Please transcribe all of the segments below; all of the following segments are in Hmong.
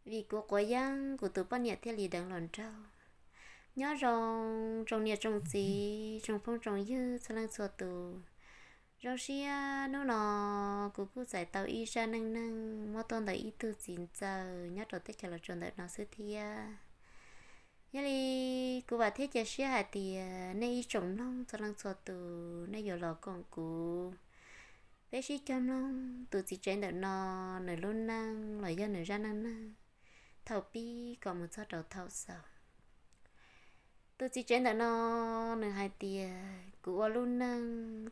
Vim kuv quav yeeb kuv tus poj niam thiaj li deev los nraug. Nyob zoo, tsoom niam tsoom txiv tsoom phooj tsoom ywg txhua leej txhua tus. Zoo siab hnub no kuv kuj txais tau ib zaj neej neeg muab tuaj ntawm ib tug txiv ntxawm nyob rau teb chaws Los Tsuas ntawm no xwb thiab. Yog li kuv vam thiab cia siab hais tias nej ib tsoom mloog txhua leej txhua tus nej yuav los koom kuv, peb sib cog mloog tus txiv tsev ntawm no nws lub neej los yog nws zaj neej neeg thaum pib kom mus txog rau thaum xaus. Tus txiv tsev ntawm no nws hais tias kuv ua lub neej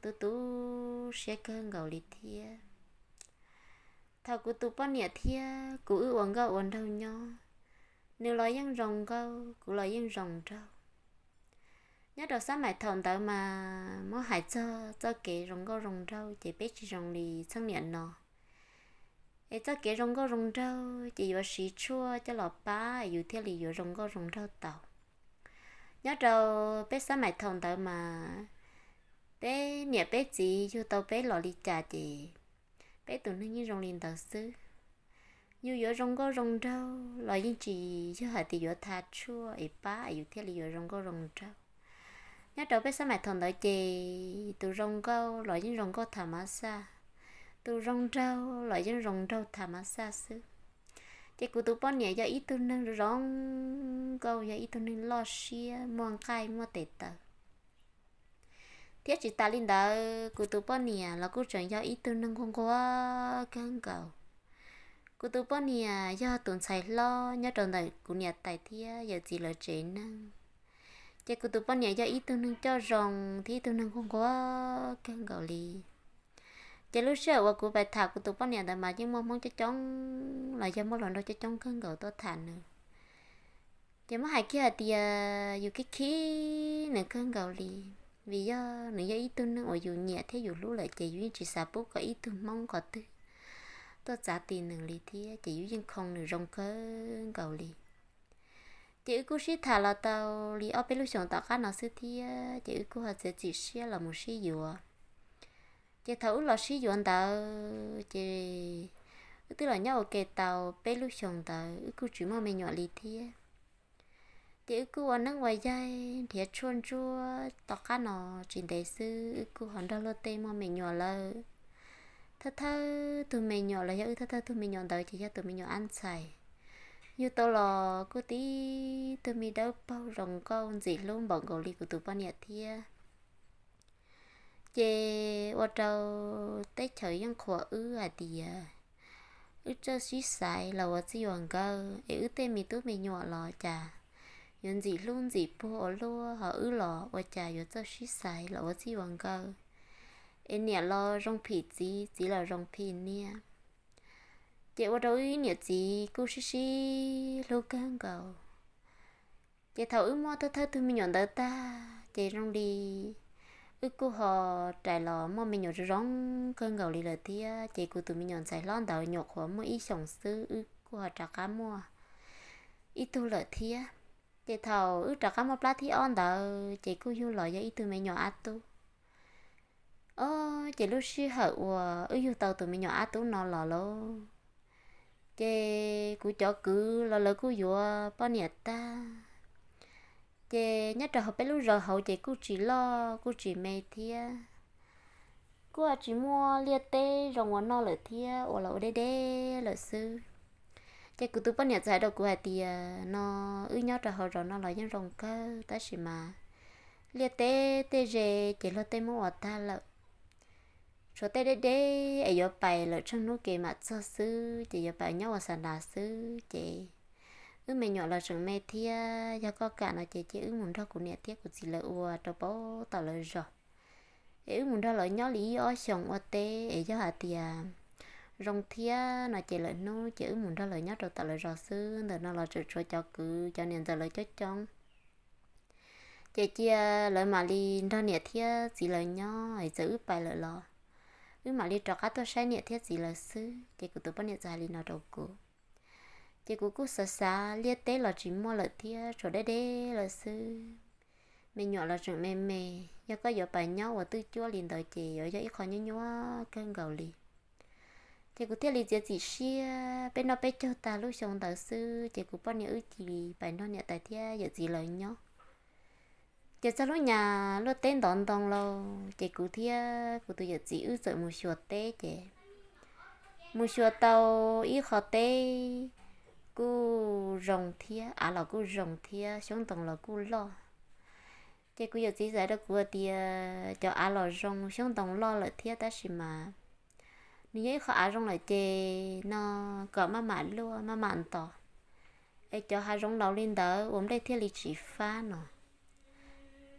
tu tu siab kawg nkaus li thiab. Thaum kuv tus poj niam thiab kuv wb ua nkauj ua nraug nyob, nws los yeej zoo nkauj, kuv los yeej zoo nraug. Nyob rau xab maim thaum ntawd mas muab hais txog txoj kev zoo nkauj zoo nraug ces peb tsis zoo li txheej niam no. Es txoj kev zoo nkauj zoo nraug ces yuav siv tshuaj coj los pab yus thiaj li yuav zoo nkauj zoo nraug tau. Nyob rau peb xab maim thaum ntawd mas peb niam peb txiv yug tau peb los li cas ces peb tus neeg yeej zoo li ntawd xwb. Yus yuav zoo nkauj zoo nraug los yeej tsis yog hais tias yuav tha tshuaj es pab es yus thiaj li yuav zoo nkauj zoo nraug. Nyob rau peb xab maim thaum ntawd ces tus zoo nkauj los yeej zoo nkauj tham mab xaj, tus zoo nraug los yeej zoo nraug tham mab xaj xwb. Ces kuv tus poj niam yog ib tug neeg zoo nkauj, yog ib tug neeg loj siab muaj nqaij muaj tes taw. Thiab tsis tas li ntawd kuv tus poj niam los kuj tseem yog ib tug neeg nquag nquag kawg nkaus. Kuv tus poj niam yog tus ntxhais hlob nyob rau ntawm kuv niam tais thiab yawm txiv lawv tsev neeg. Ces kuv tus poj niam yog ib tug neeg coj zoo thiab ib tug neeg nquag nquag kawg nkaus li. Ces lub sij hawm uas kuv pais tham kuv tus poj niam ntawd mas yeej muaj Hmoob coob coob los yog muaj hluas nraug coob coob kawg nkaus tuaj tham nws. Ces muab hais kiag hais tias yus khib khib nws kawg nkaus li, vim yog nws yog ib tug neeg uas yus nyiam thiab yus hlub lawm ces yus yeej tsis xav pub kom ib tug Hmoob qhov twg tuaj txav ti nws li thiab ces yus yeej khoo nws zoo kawg nkaus li. Ces wb kuj sib tham los tau li ob peb lub xyoos tom qab no xwb thiab ces wb kuj ho txiav txim siab los mus sib yuav. Ces thaum wb los sib yuav ntawd ces wb twb los nyob ua ke tau peb lub xyoos ntawd wb kuj tsis muaj me nyuam li thiab. Ces wb kuj ua neeb ua yaig nrhiav tshuaj ntsuab tom qab no tsis ntev xwb wb kuj ho nrog luag tej muaj me nyuam lawm. Thawj thawj tug me nyuam los yog wb thawj thawj tug me nyuam ntawd ces yog tus me nyuam ab ntxhais. Yug tau los kuj tib tug me dawb paug zoo nkauj ntxim hlub npaum nkaus li kuv tus poj niam thiab. Ces ua rau teb chaws yeej qhuas wb hais tias wb txawj sib xaiv los ua txij ua nkawm es wb tej me tub me nyuam los cas yuav ntxim hlub ntxim puag ua luaj, ho wb los ua cas yuav txawj sib xaiv los ua txij ua nkawm. Es niam los zoo phim txiv, txiv los zoo phim niam. Ces ua rau wb niam txiv kuj sib sib hlub kawg nkaus. Ces thaum wb muaj thawj thawj tug me nyuam ntawd tag ces zoo li wb kuj ho rais los muaj me nyuam zoo zoo kawg nkaus li lawm thiab. Ces kuv tus me nyuam ntxhais hlob ntawd nyuam qhuav muaj ib xyoos xwb wb kuj ho rov qab muaj ib tug lawm thiab. Ces thaum wb rov qab muaj plab thib ob ntawd ces kuj yug los yog ib tug me nyuam ab tub. Ob, ces lub sij hawm uas wb yug tau tus me nyuam ab tub no los lauj, ces kuv cov kwv los lawv kuj yuav poj niam tag. Ces nyob rau hauv peb lub zos hauv ces kuj tsis loj kuj tsis me thiab, kuj tsis muaj liaj teb zoo ua noj lawm thiab, ua los ua deb deb lawm xwb. Ces kuv tus poj niam txawm hais rau kuv hais tias, no, wb nyob rau hauv zos no los yeej zoo kawg tab sis mas liaj teb tej ze ces luag tej muab ua tag lawm. Tshuav tej deb deb es yuav pais lawm tsheej hnub kev mam txog xwb ces yuav pais nyob ua xa nas xwb ces wb me nyuam los tseem me thiab, yog koj kam no ces cia wb mus nrog kuv niam thiab kuv txiv lawv ua rau pem tom lawv zos. Es wb mus nrog lawv nyob li ib ob xyoos ua teb es yog hais tias zoo thiab no ces lawm hnub ces wb mus nrog lawv nyob rau tom lawv zos xwb. Ntawm no los tseem tshuav cov kwv cov niam ntxawm lawv coob coob. Ces cia lawv mam li nrog niam thiab txiv lawv nyob es txawm wb pais lawm los wb mam li rov qab tuaj saib niam thiab txiv lawv xwb. Ces kuv tus poj niam txawm hais li no rau kuv. Ces kuv kuj xav xav, liaj teb los tsis muaj lawm thiab, tshuav deb deb lawm xwb. Me nyuam los tseem me me, yog koj yuav pais nyob ua twj cuab li ntawd ces yuav yog ib qho nyuaj nyuaj kawg nkaus li. Ces kuv thiaj li txiav txim siab, peb noj peb caug tag lub xyoo ntawd xwb ces kuv poj niam wb cia li pais nrog niam tais thiab yawm txiv lawv nyob. Ces txog lub nyuag luaj teb ntov ntoo lauj, ces kuv thiab kuv tus yawm txiv wb txawm mus xyuas teb ces mus xyuas tau ib qho teb kuj zoo thiab, av los kuj zoo thiab, xyoob ntoo los kuj loj. Ces kuv yawm txiv txawm hais rau kuv tias cov av los zoo, xyoob ntoo loj lawm thiab, tab sis mas nws yog ib qho av zoo lawm ces no kom maj mam luaj maj mam ntov, es cov hav zoov laus li ntawd ua nplej thiaj li tsis fab no.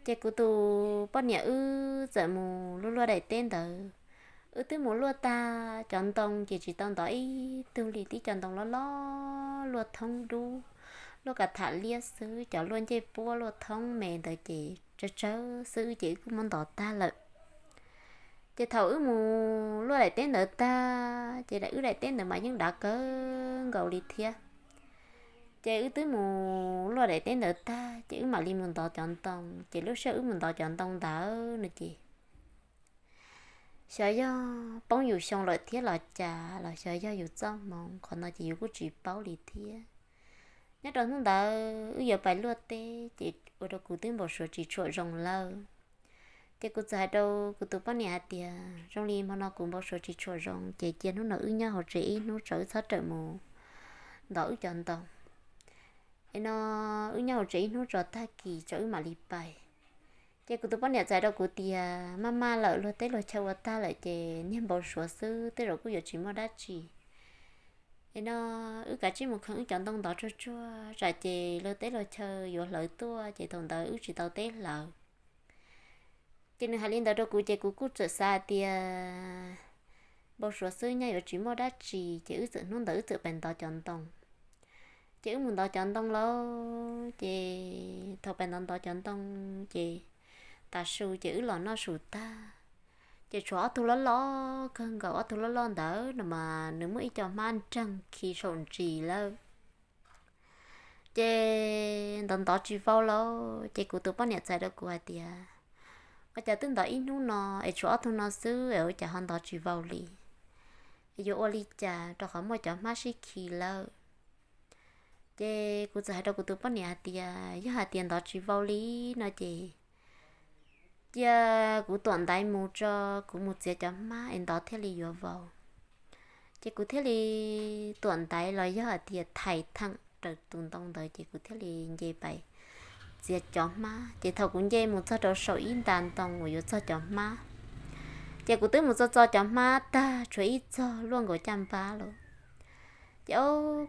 Ces kuv tus poj niam wb txawm mus luaj luaj daim teb ntawd. Wb twb mus luaj tag cov ntoo ces tsis tau ntov ib tug li, tib cov ntoo loj loj luaj thoob dub, luaj kav tham liab xwb, cov luaj ncej puab luaj thoob me ntawd ces tsawg tsawg xwb ces wb kuj muab ntov tag lawm. Ces thaum wb mus luaj daim teb ntawd tag ces wb daim teb ntawd mas yeej dav kawg nkaus li thiab. Ces wb twb mus luaj daim teb ntawd tag ces wb mam li mus ntov cov ntoo, ces lub sij hawm wb mus ntov cov ntoo ntawd no ces xyov yog poob yus xyoo lawm thiab los cas los xyov yog yus txoj hmoov, qhov no ces yus kuj tsis paub li thiab. Nyob rau hnub ntawd wb yuav pais luaj teb ces ua rau kuv twb npau suav tsis tshua zoo lawm. Ces kuv txawm hais rau kuv tus poj niam hais tias zoo li hmo no kuv npau suav tsis tshua zoo ces cia hnub no wb nyob hauv tsev ib hnub tso, wb txhob rawm mus ntov wb cov ntoo. Es no wb nyob hauv tsev ib hnub tso, tag kis tso wb mam li pais. Ces kuv tus poj niam txawm hais rau kuv tias maj maj lawm, luag teb luag chaw ua tag lawm ces niag npau suav xwb, tej zaum kuj yuav tsis muaj dab tsi. Es no wb kav tsij mus kheev wb cov ntoo ntov tsuag tsuag tsam ces luag teb luag chaw yuav hlawv tuaj ces thaum ntawd wb tsis tau teb hlawv. Ces nws hais li ntawd rau kuv ces kuv kuj txawm xav tias npau suav xwb, nyaj yuav tsis muaj dab tsi, ces wb txawm hnub ntawd wb txawm pais ntov cov ntoo. Ces wb mus ntov cov ntoo lauj, ces thaum pais ntov ntov cov ntoo ces tav su ces wb los noj su tag, ces tshuav ob tug loj loj kawg nkaus, ob tug loj loj ntawd no mas nws muaj ib co hmab nreeg khi saum ntsis lawm. Ces ntov ntov tsis vau lauj, ces kuv tus poj niam txais rau kuv hais tias ua cas twb ntov ib hnub no es tshuav ob tug no xwb es ua cas ho ntov tsis vau li, es yuav ua li cas rau qhov muaj cov hmab sib khi lawm. Ces kuv txawm hais rau kuv tus poj niam hais tias yog hais tias ntov tsis vau li no ces cia kuv tuam ntaiv mus tso, kuv mus txiav cov hmab es ntov thiaj li yuav vau. Ces kuv thiaj li tuam ntaiv los yog hais tias thais theem raws tus ntoo ntawd ces kuv thiaj li nce pais txiav cov hmab. Ces thaum kuv nce mus txog rau saum ib nta ntoo uas yuav txog cov hmab, ces kuv twb mus txo txo cov hmab tag tshuav ib txog luaj nkaus caj npab lawm. Ces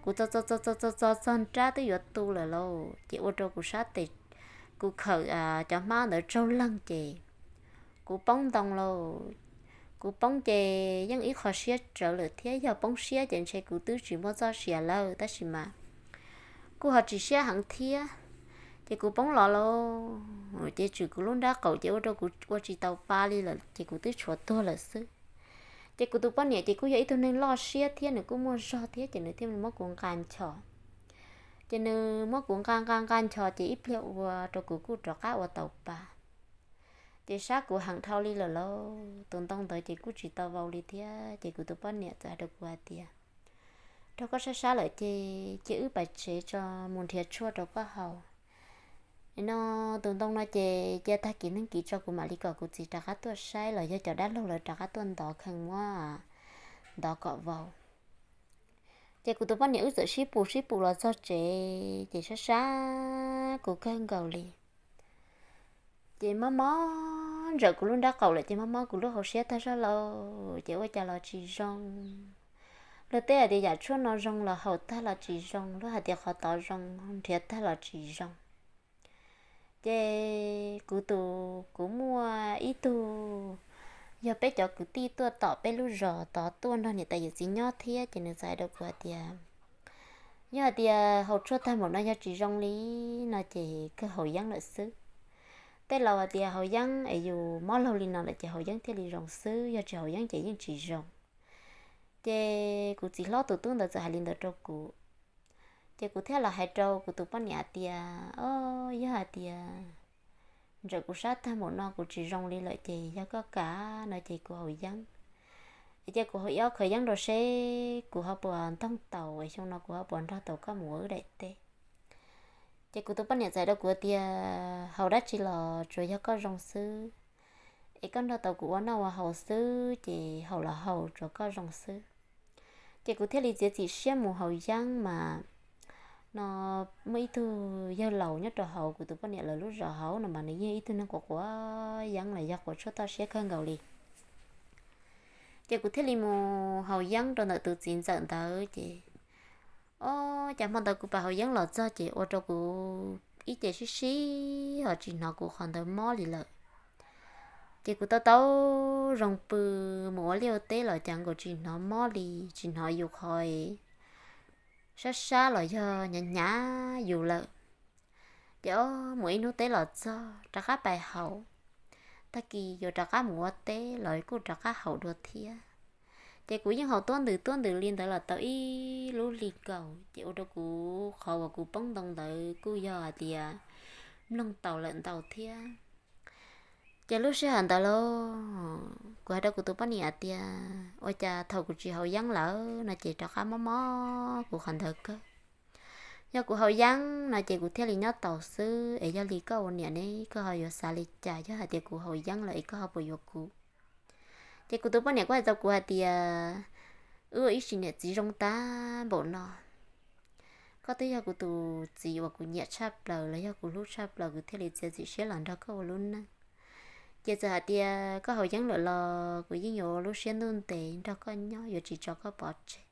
kuv txo txo txo txo txo txog nrab twb yuav tu lawm lauj, ces ua rau kuv sab tes, kuv khawm cov hmab ntawd tsaug leeg ces kuv poob ntoo lauj. Kuv poob ces yeej ib qho siab tsawv lawm thiab, yog poob siab ces ntshe kuv twb tsis muaj txoj sia lawm, tab sis mas kuj ho tsis siab heev thiab. Ces kuv poob los lauj, ces tshwm kuv lub nrab qaum ces ua rau kuv ua tsis tau pa li lawm ces kuv twb tshuav tuag lawm xwb. Ces kuv tus poj niam ces kuj yog ib tug neeg loj siab thiab nws kuj muaj zog thiab ces nws thiaj muab kuv nqa nchos. Ces nws muab kuv nqa nqa nqa nchos ces ib pliag ua rau kuv kuj rov qab ua tau pa. Ces sab kuv heev dhau li lawm lauj, tus ntoo ntawd ces kuj tsis tau vau li thiab. Ces kuv tus poj niam txawm hais rau kuv hais tias raug koj sab sab lawm ces cia wb pais tsev tso, mus nrhiav tshuaj rau koj haus. No tus ntoo no ces cia tag kis neeg kis tso kuv mam li kom kuv txiv rov qab tuaj saib los yog cov dab laug lawv rov qab tuaj ntov kheej muab ntov kom vau. Ces kuv tus poj niam wb txawm sib pus sib pus los txog tsev ces sab sab kuv kawg nkaus li. Ces mob mob ntsawm kuv lub nrab qaum lawm ces mob mob kuv lub hauv siab tag zog lauj, ces ua cas los tsis zoo. Luag tej hais tias yam tshuaj no zoo los haus tag los tsis zoo, luag hais tias qhov tod zoo nrhiav tag los tsis zoo. Ces kuv tus, kuv muaj ib tug, yog peb cov kwv tij tuaj tom peb lub zos tod tuaj nrog niam tais yawm txiv nyob thiab ces nws txawm hais rau kuv hais tias yog hais tias haus tshuaj tag npaum no yog tsis zoo li no ces kawg haus yeeb lawm xwb. Tej laus hais tias haus yeeb es yus mob laug li no lawm ces haus yeeb thiaj li zoo xwb, yog tsis haus yeeb ces yeej tsis zoo. Ces kuv txiv hlob tus tub ntawd txawm hais li ntawd rau kuv. Ces kuv thiaj los hais rau kuv tus poj niam hais tias, o, yog hais tias ntsawm kuv sab tag npaum no kuv tsis zoo li lawm ces yog koj kam no ces kuv haus yeeb. Cia kuv haus ib ob khaws yeeb rau seb kuv ho puas ntoog taus es xyoo no kuv ho puas nrog tau koj mus ua wb daim teb. Ces kuv tus poj niam txawm hais rau kuv tias, haus dab tsi los tsuas yog koj zoo xwb, es koj nrog tau kuv ua noj ua haus xwb ces haus los haus tsuas koj zoo xwb. Ces kuv thiaj li txiav txim siab mus haus yeeb mas no muaj ib tug yawg laus nyob rau hauv kuv tus poj niam lawv lub zos hauv no mas nws yeej ib tug neeg quav quav yeeb los yog quav tshuaj toj siab kawg nkaus li. Ces kuv thiaj li mus haus yeeb rau ntawm tus txiv ntxawm ntawd ces, o, cas hmo ntawd kuv pab haus yeeb los txog ces ua rau kuv ib ce sib sib ho tsis hnov kuv qhov ntawd mob li lawm. Ces kuv tau tau zoo pw mus ua liaj ua teb los cas nkaus tsis hnov mob li, tsis hnov yus qhov sab sab los yog hnyav hnyav yus lawm. Ces o, mus ib hnub teb los txog rov qab pais haus, tag kis yuav rov qab mus ua teb los kuj rov qab haus dua thiab. Ces kuv yeej haus tuab ntws tuab ntws li ntawd los tau ib lub hli kaum ces ua rau kuv qhov uas kuv poob ntoo ntawd kuj yog hais tias mloog taus lawm ntau thiab. Ces lub sij hawm ntawd los kuv hais rau kuv tus poj niam tias ua cas thaum kuv tsis haus yeeb lawm no ces rov qab mob mob kuv qhov ntawd kawg. Yog kuv haus yeeb no ces kuv thiaj li nyob taus xwb es yog li koj ua niam ne koj ho yuav xav li cas yog hais tias kuv haus yeeb lawm es koj ho puas yuav kuv? Ces kuv tus poj niam kuj hais rau kuv hais tias wb ua ib sim niam txiv zoo tag npaum no, koj twb yog kuv tus txiv uas kuv nyiam tshaj plaws los yog kuv hlub tshaj plaws kuv thiaj li txiav txim siab los nrog koj ua lub neej. Ces txawm hais tias koj haus yeeb lawm los kuv yeej yuav lub siab ntuj ntev nrog koj nyob yuav tsis tso koj pov tseg.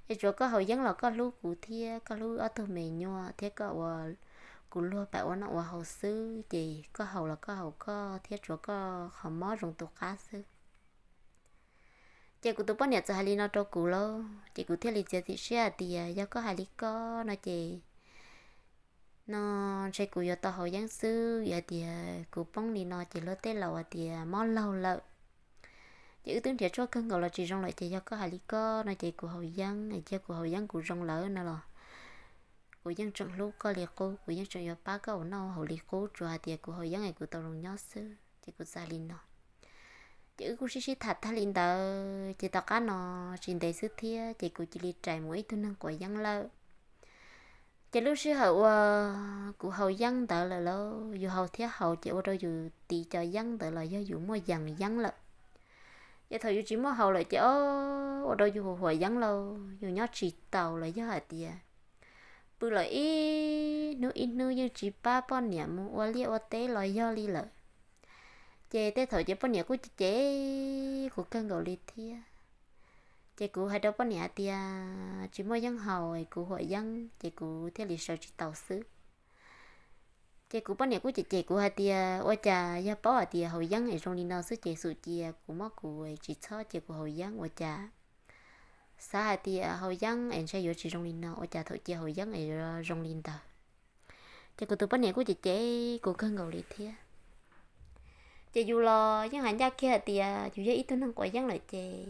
Es tsuav koj haus yeeb los koj hlub kuv thiab koj hlub ob tug me nyuam thiab koj ua kuv luag pam ua noj ua haus xwb ces koj haus los koj haus koj thiab tsuav koj qhov mob zoo tus qab xwb. Ces kuv tus poj niam txawm hais li no rau kuv lauj ces kuv thiaj li txiav txim siab hais tias yog koj hais li koj no ces no ntshe kuv yuav tau haus yeeb xwb, yog tias kuv poob li no ces luag tej laus hais tias mob laug lawm. Ces wb twb nrhiav tshuaj kawg nkaus los tsis zoo lawm ces yog koj hais li koj no ces kuv haus yeeb, yog kuv haus yeeb kuv zoo lawm no los kuv yeej tseem hlub koj li qub, kuv yeej tseem yuav pab koj ua noj haus li qub, tsuas hais tias kuv haus yeeb es kuv tau zoo nyob xwb ces kuv txawm hais li no. Ces wb kuj sib sib tham tag li ntawd ces tom qab no tsis ntev xwb thiab ces kuv cia li rais mus ib tug neeg quav yeeb lawm. Ces lub sij hawm uas kuv haus yeeb ntawd lawm lauj, yus haus thiab haus ces ua rau yus tiv cov yeeb ntawd los yog yus muaj yees yeeb lawm. Ces thaum yus tsis muaj haus lawm ces o, ua rau yus huam huam yeeb lauj, yus nyob tsis taus los yog hais tias pw lawm ib hnub ib hnub yeej tsis pab poj niam mus ua liaj ua teb los yog li lawm. Ces tej thaum ces poj niam kuj cem cem kuv kawg nkaus li thiab. Ces kuv hais rau poj niam hais tias tsis muaj yeeb haus es kuv huam yeeb ces kuv thiaj li sawv tsis taus xwb. Ces kuv poj niam kuj cem cem kuv hais tias ua cas yog paub hais tias haus yeeb es zoo li no xwb ces xum cia kuv mob kuv tsis txhob cia kuv haus yeeb, ua cas xav hais tias haus yeeb es ntshe yuav tsis zoo li no, ua cas thaum cia haus yeeb es zoo li ntawd. Ces kuv tus poj niam kuj cem cem kuv kawg nkaus li thiab. Ces yus los yeej hais ncaj kiag hais tias yus yog ib tug neeg quav yeeb lawm ces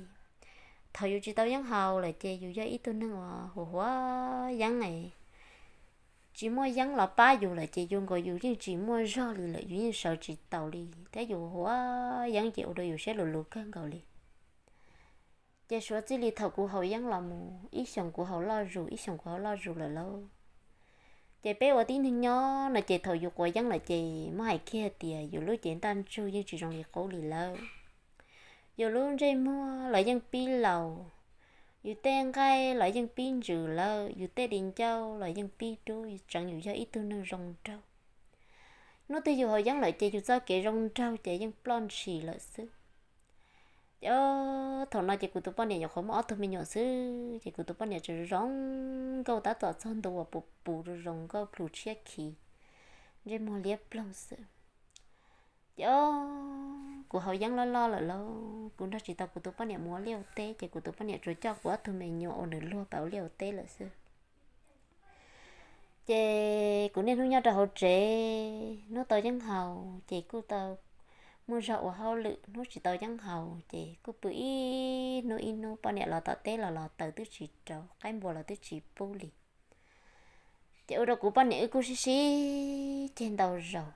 thaum yus tsis tau yeeb haus lawm ces yus yog ib tug neeg uas huam huam yeeb es tsis muaj yeeb los pab yus lawm ces yus nkaus yus yeej tsis muaj zog li lawm, yus yeej sawv tsis taus li thiab yus huam yeeb ces ua rau yus siab luv luv kawg nkaus li. Ces suav txij li thaum kuv haus yeeb los mus ib xyoos kuv haus loj zus ib xyoos kuv haus loj zus lawm lauj. Ces peb ua tib neeg nyob no ces thaum yus quav yeeb lawm ces muab hais kiag tias yus lub cev ntaj ntsug yeej tsis zoo li qub li lawm. Yus lub ntsej muag los yeej pib laus, yus tej nqaij los yeej pib ntsws lawm, yus tej di ncauj los yeej pib dub, tseev yus yog ib tug neeg zoo nraug. Hnub twg yus haus yeeb lawm ces yus txoj kev zoo nraug ces yeej ploj ntshis lawm xwb. Ces thaum no ces kuv tus poj niam nyuam qhuav muaj ob tug me nyuam xwb ces kuv tus poj niam tseem zoo nkauj tab tom txog ntua puv puv zoo nkauj plhus tshiab khiv, ntsej muag liab ploog xwb. Ces kuv haus yeeb loj loj lawm lauj, kuv nrog tsis tau kuv tus poj niam mus ua liaj ua teb ces kuv tus poj niam tsuas coj kuv ob tug me nyuam ua nws luag pam ua liaj ua teb lawm xwb. Ces kuv niaj hnub nyob rau hauv tsev, hnub tau yeeb haus ces kuj tau muaj zog ua hauj lwm, hnub tsis tau yeeb haus ces kuj pw ib hnub ib hnub, poj niam los tom teb los los taws twb tsis rau, qaib npua los twb tsis pub li. Ces ua rau kuv poj niam wb kuj sib sib ceg ntau zaus.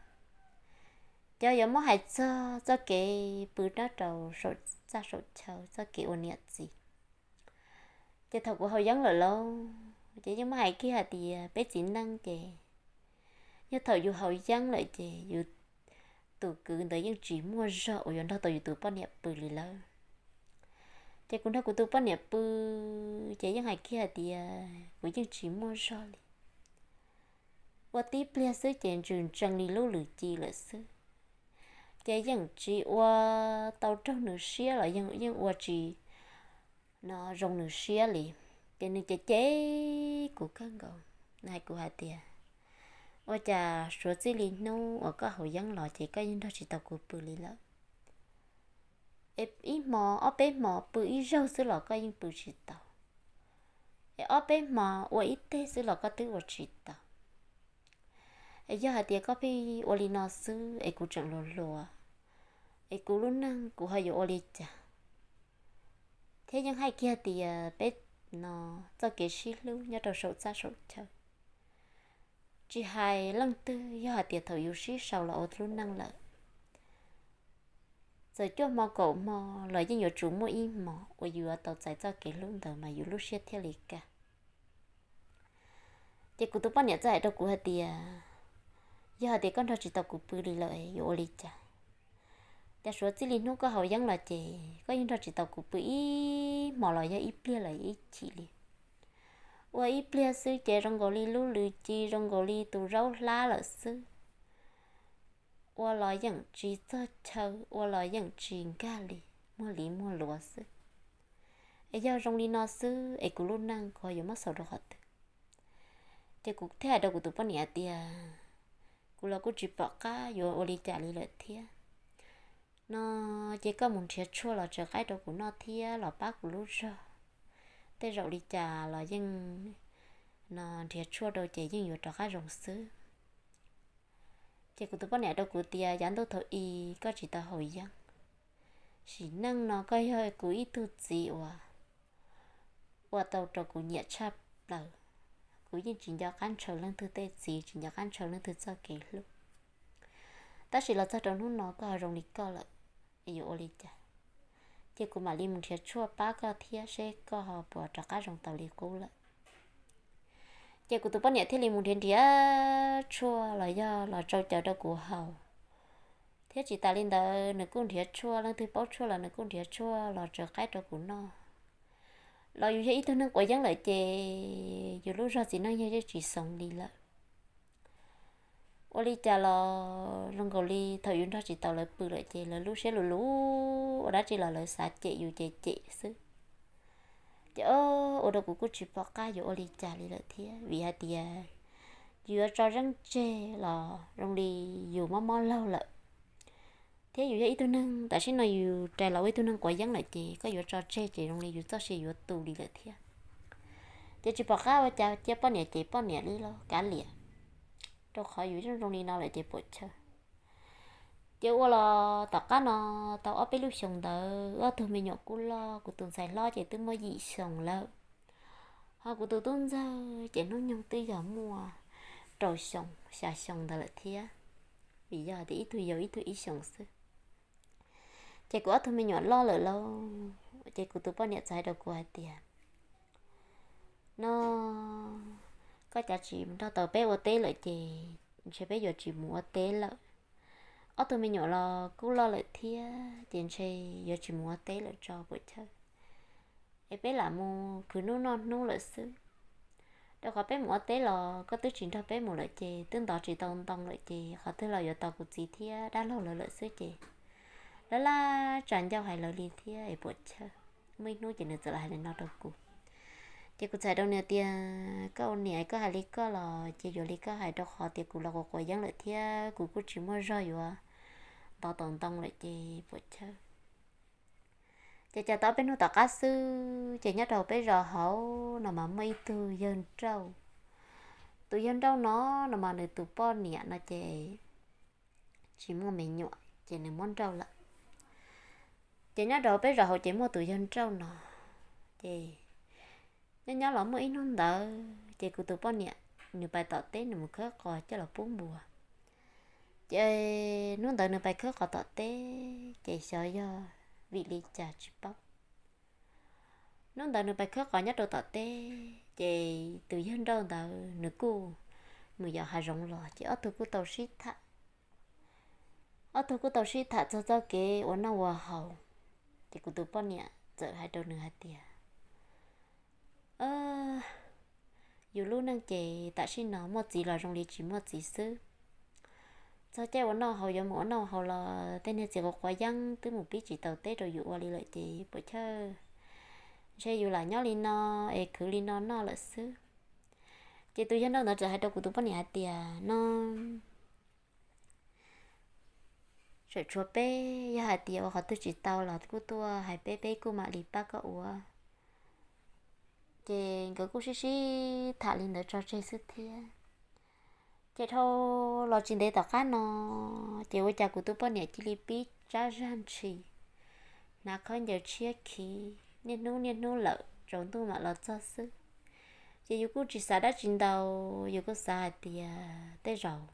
Ces yuav muab hais txog txoj kev pw nyob rau saum txaj saum chaw, txoj kev ua niam txiv. Ces thaum kuv haus yeeb lawm lauj, ces yeej muab hais kiag hais tias peb txiv neej ces yog thaum yus haus yeeb lawm ces yus tus kwv ntawd yeej tsis muaj zog uas yuav nrog tau yus tus poj niam pw li lawm. Ces kuv nrog kuv tus poj niam pw, ces yeej hais kiag hais tias kuv yeej tsis muaj zog li. Ua tib pliag xwb ces ntsws ntsees li lub lwm ci lawm xwb. Ces yeej tsis ua tau raug nws siab los yeej ua tsis zoo nws siab li. Ces nws cem cem kuv kawg nkaus, nws hais kuv hais tias, ua cas suav txij li hnub uas koj haus yeeb los ces koj yeej nrog tsis tau kuv pw li lawm. Es ib hmo ob peb hmo pw ib zaug xwb los koj yeej pw tsis tau. Es ob peb hmo ua ib teg xwb los koj twb ua tsis tau. Es yog hais tias koj pheej ua li no xwb es kuv tseem hluas hluas, es kuv lub neej kuv ho yuav ua li cas? Thiab yeej hais kiag tias peb no txoj kev sib hlub nyob rau saum txaj saum chaw, tsis hais leej twg yog hais tias thaum yus sib sau los ua lub neej lawm, txawm cuaj hmo kaum hmo los yeej yuav tsum muaj ib hmo uas yus yuav tau txais txoj kev hlub ntawd mas yus lub siab thiaj li kaj. Ces kuv tus poj niam txawm hais rau kuv hais tias, yog hais tias koj nrog tsis tau kuv pw li lawm yuav ua li cas? Cas suav txij li hnub koj haus yeeb los ces koj yeej nrog tsis tau kuv pw ib hmo los yog ib pliag los ib chim li. Ua ib pliag xwb ces zoo nkaus li lub lwm ci, zoo nkaus li tus zaub hlab lawm xwb. Ua los yeej tsis txog chaw, ua los yeej tsis nkag li, muag li muag luav xwb. Es yog zoo li no xwb es kuv lub neej kuv ho yuav muab xaus rau qhov twg? Ces kuv thiaj hais rau kuv tus poj niam tias, kuv los kuj tsis pom qab yuav ua li cas li lawm thiab. No ces koj mus nrhiav tshuaj los tsaws qaib rau kuv noj thiab los pab kuv lub zog. Tej zaum li cas los yeej no nrhiav tshuaj rau ces yeej yuav rov qab zoo xwb. Ces kuv tus poj niam rau kuv tias, yav ntuj thaum i koj tsis tau haus yeeb, sim neej no koj yog kuv ib tug txiv uas ua tau rau kuv nyiam tshaj plaws. Kuv yeej tsis nco qab ntshaw leej twg tej txiv, tsis nco qab ntshaw leej twg txoj kev hlub. Tab sis los txog rau hnub no koj ho zoo li koj lawm, yuav ua li cas? Ces kuv mam li mus nrhiav tshuaj pab koj thiab seb koj ho puas rov qab zoo tau li qub lawm. Ces kuv tus poj niam thiaj li mus nrhiav nrhiav tshuaj los yog los tsau cawv rau kuv haus. Thiab tsis tas li ntawd nws kuj nrhiav tshuaj, leej twg paub tshuaj los nws kuj nrhiav tshuaj los tsaws qaib rau kuv noj. Los yus yog ib tug neeg quav yeeb lawm ces yus lub zog txiv neej yog yeej tsis xoo li lawm. Ua li cas los zoo nkaus li thaum yus nrog tsis tau lawv pw lawm ces lawv lub siab lus lus ua dab tsi los lawv xav cem yus ces cem xwb. Ces ua rau kuv kuj tsis pom qab yuav ua li cas li lawm thiab, vim hais tias yus yuav tso zeeb tseg los zoo li yus mob mob laug lawm. Thiab yus yog ib tug neeg tam sim no yus rais los ua ib tug neeg quav yeeb lawm ces koj yuav tso tseg ces zoo li yus txoj sia yuav tu li lawm thiab. Ces tsis pom qab ua cas, cia poj niam ces poj niam li los kav liam, rau qhov yus zoo zoo li no lawm ces puam chawj. Ces ua los tom qab no tau ob peb lub xyoos ntawd ob tug me nyuam kuj loj, kuv tus ntxhais hlob ces twb muaj yim xyoos lawm, ho kuv tus tub ntxawg ces hnub nyoog twb yog muaj rau xyoo xya xyoo ntawd lawm thiab, vim yog tias ib tug yau ib tug ib xyoos xwb. Ces kuv ob tug me nyuam loj lawm lauj, ces kuv tus poj niam txawm hais rau kuv hais tias, no koj cav tsis nrog tau peb ua teb lawm ces ntshe peb yuav tsis mus ua teb lawm. Ob tug me nyuam los kuj loj lawm thiab ces ntshe yuav tsis mus ua teb lawm tso puam chawj. Es peb lam mus khwv hnub noj hnub lawm xwb. Rau qhov peb mus ua teb los koj twb tsis nrog peb mus lawm ces twb ntov tsis tau ntoo lawm ces qhov twg los yuav tos kuv txiv thiab dab laug lawv lawm xwb ces lawv laj tsam ncauj hais lawv li thiab es puam chawj. Muaj ib hnub ces nws txawm los hais li no rau kuv. Ces kuv txawm hais rau nws tias, koj ua niam koj hais li koj los ces yuav li koj hais, rau qhov tias kuv los quav quav yeeb lawm thiab kuv kuj tsis muaj zog yuav ntov tau ntoo lawm ces puam chawj. Ces cas tau ob peb hnub tom qab xwb ces nyob rau peb zos hauv no mas muaj ib tug yawg nrauj. Tus yawg nrauj no, no mas nws tus poj niam no ces tsis muaj me nyuam ces nws muab nrauj lawm. Ces nyob rau peb zos hauv ces muaj tus yawg nrauj no, ces nyob nyob los muaj ib hnub ntawd ces kuv tus poj niam nws pais tom teb nws mus khawb qos coj los pub npua. Ces hnub ntawd nws pais khawb qos tom teb ces xyov yog vim li cas tsis paub. Hnub ntawd nws pais khawb qos nyob rau tom teb ces tus yawg nrauj ntawd nws kuj mus yos hav zoov los ces ob tug kuj tau sib tham. Ob tug kuj tau sib tham txog txoj kev ua noj ua haus. Ces kuv tus poj niam txawm hais rau nws hais tias, yus lub neej ces tam sim no muaj txiv los zoo li tsis muaj txiv xwb. Txog caij ua noj haus yuav mus ua noj haus los tej niag txiv quav quav yeeb twb mus pib tsis tau teb rau yus ua li lawm ces puas chawj, ntshe yus lam nyob li no es khwv li no noj lawm xwb. Ces tus yawg nrauj ntawd txawm hais rau kuv tus poj niam hais tias no, tseem tshuav peb, yog hais tias ua qhov twg tsis tau los kuj tuaj hais peb, peb kuj mam li pab koj ua. Ces nkawd kuj sib sib tham li ntawd tso tseg xwb thiab. Ces dhau los tsis ntev tom qab no, ces ua cas kuv tus poj niam cia li pib tsab zaj ntshis, hnav khaub ncaws tshiab khiv, niaj hnub niaj hnub lawm tsaus ntuj mam los txog xwb. Ces yus kuj tsis xav dab tsi ntau, yus kuj xav hais tias tej zaum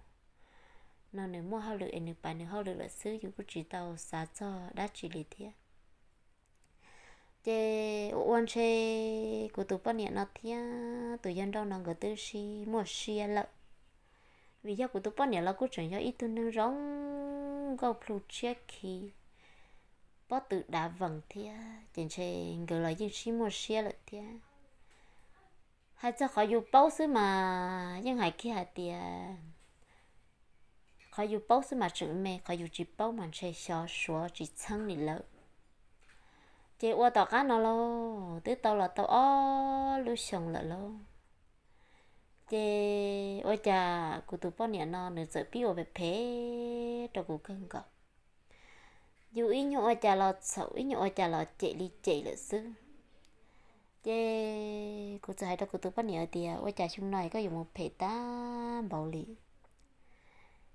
no nws muaj hauj lwm es nws pais nws hauj lwm lawm xwb, yus kuj tsis tau xav txog dab tsi li thiab. Ces ua ua ntshe kuv tus poj niam no thiab tus yawg nrauj no nkawd twb sib muaj siab lawm, vim yog kuv tus poj niam los kuj tseem yog ib tug neeg zoo nkauj plhu tshiab khiv, pob tw dav vees thiab, ces ntshe nkawd los yeej sib muaj siab lawm thiab. Hais txog qhov yus paub xwb mas yeej hais kiag hais tias qhov yus paub xwb mas tseem me, qhov yus tsis paub mas ntshe xyov suav tsis txheeb li lawm. Ces ua tom qab no lauj, twb tau los tau ob lub xyoos lawm lauj, ces ua cas kuv tus poj niam no nws txawm pib ua phem phem rau kuv kawg nkaus. Yus ib nyuag ua cas los txhaum, ib nyuag ua cas los cem li cem lawm xwb. Ces kuv txawm hais rau kuv tus poj niam tias, ua cas xyoo no es koj yuav mus phem tag npaum li?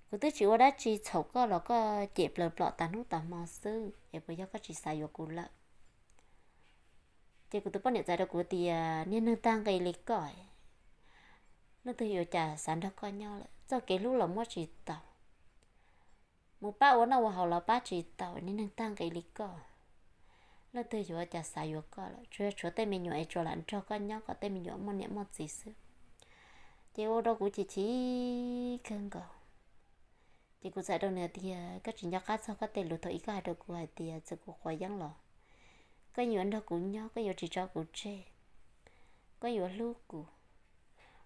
Kuv twb tsis ua dab tsi txhaum koj los koj cem plaws plom tas hnub tas hmo xwb, es puas yog koj tsis xav yuav kuv lawm? Ces kuv tus poj niam txawm hais rau kuv tias, niag neeg tag nqi li koj, leej twg yuav cas xav nrog koj nyob lawm? Txoj kev hlub los muab tsis tau, mus pab ua noj ua haus los pab tsis tau, niag neeg tag nqi li koj, leej twg yuav cas xav yuav koj lawm? Tsuas yog tshuav tej me nyuam es tsuas lam nrog koj nyob kom tej me nyuam muaj niam muaj txiv xwb. Ces ua rau kuv chim chim kawg nkaus. Ces kuv txawm hais rau nws tias, koj tsis nco qab txog koj tej lus thaum ub koj hais rau kuv hais tias txawm kuv quav yeeb los koj yuav nrog kuv nyob, koj yuav tsis tso kuv tseg, koj yuav hlub kuv.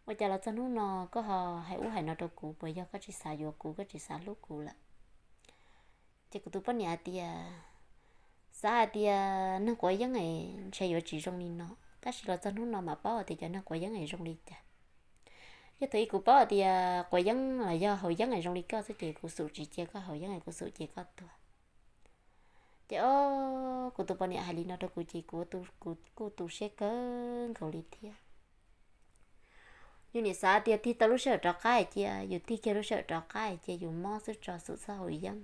Ua cas los txog hnub no koj ho hais ub hais no rau kuv, puas yog koj tsis xav yuav kuv, koj tsis xav hlub kuv lawm? Ces kuv tus poj niam hais tias, xav hais tias neeg quav yeeb es ntshe yuav tsis zoo li no, tab sis los txog hnub no mam paub hais tias cov neeg quav yeeb es zoo li cas. Yog thaum ub kuv paub hais tias quav yeeb los yog haus yeeb es zoo li koj xwb ces kuv xum tsis cia koj haus yeeb es kuv xum cia koj tuag. Ces o, kuv tus poj niam hais li no rau kuv ces kuv, kuv kuj tu siab kawg nkaus li thiab. Yus nim xav tias tig tau lub sij hawm rov qab cia, yus tig kiag lub sij hawm rov qab cia yus mob xwb tso xum txhob haus yeeb,